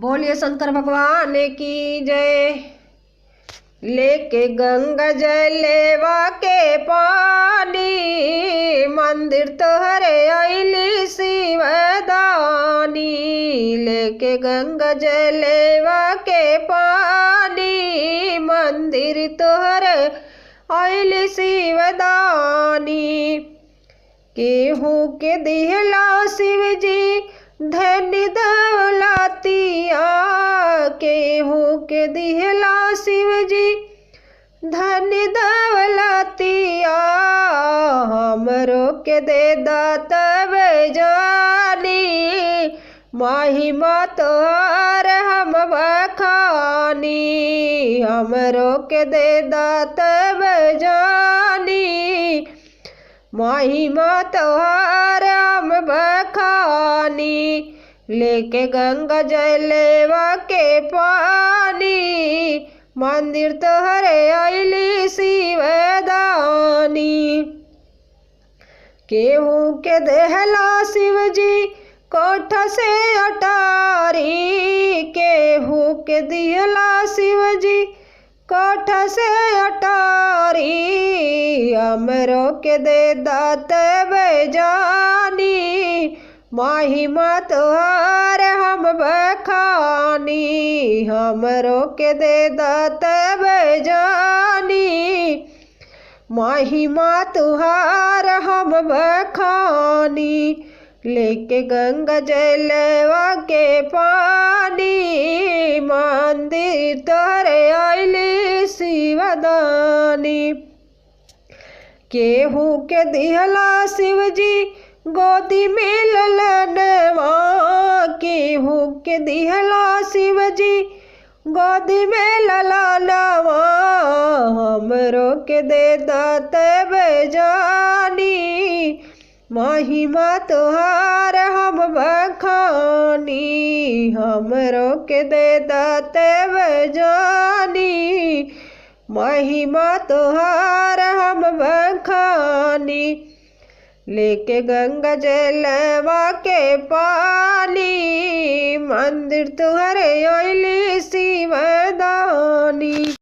बोलिए शंकर भगवान की जय। लेके गंगा जलेवा के पानी, मंदिर तोहरे अइली शिवदानी। लेके गंगा जलेवा के पानी, मंदिर तोहरे अइली शिवदानी। केहू के दिहला शिवजी धन दौलतिया, केहू के दिहला शिवजी धन दौलतिया। हमरो के दे तब जानी, महिमा तोहर हम बखानी। हमरो के दे तब जानी, महिमा तोहर हम बखानी। लेके गंगा जलेवा के पानी, मंदिर तोहरे अइली शिवदानी। केहू के देहला शिवजी कोठ से अटारी, केहू के दिहला शिवजी कोठ से अटारी। हमरो के दे तब जानी, महिमा तोहर हम बखानी। हमरो के दे तब जानी, महिमा तुहार हम बखानी। लेके गंगा जलवा के पानी, मंदिर तोहरे अइली शिवदानी। केहू के दिहला शिवजी गोदी में ललनवा, केहू के दिहला शिवजी गोदी में ललनवा। हमरो के दे तब जानी, महिमा तोहार हम बखानी। हमरो के दे तब जानी, महिमा तोहार हम बखानी। लेके गंगा जलवा के पानी, मंदिर तोहरे अइली शिवदानी।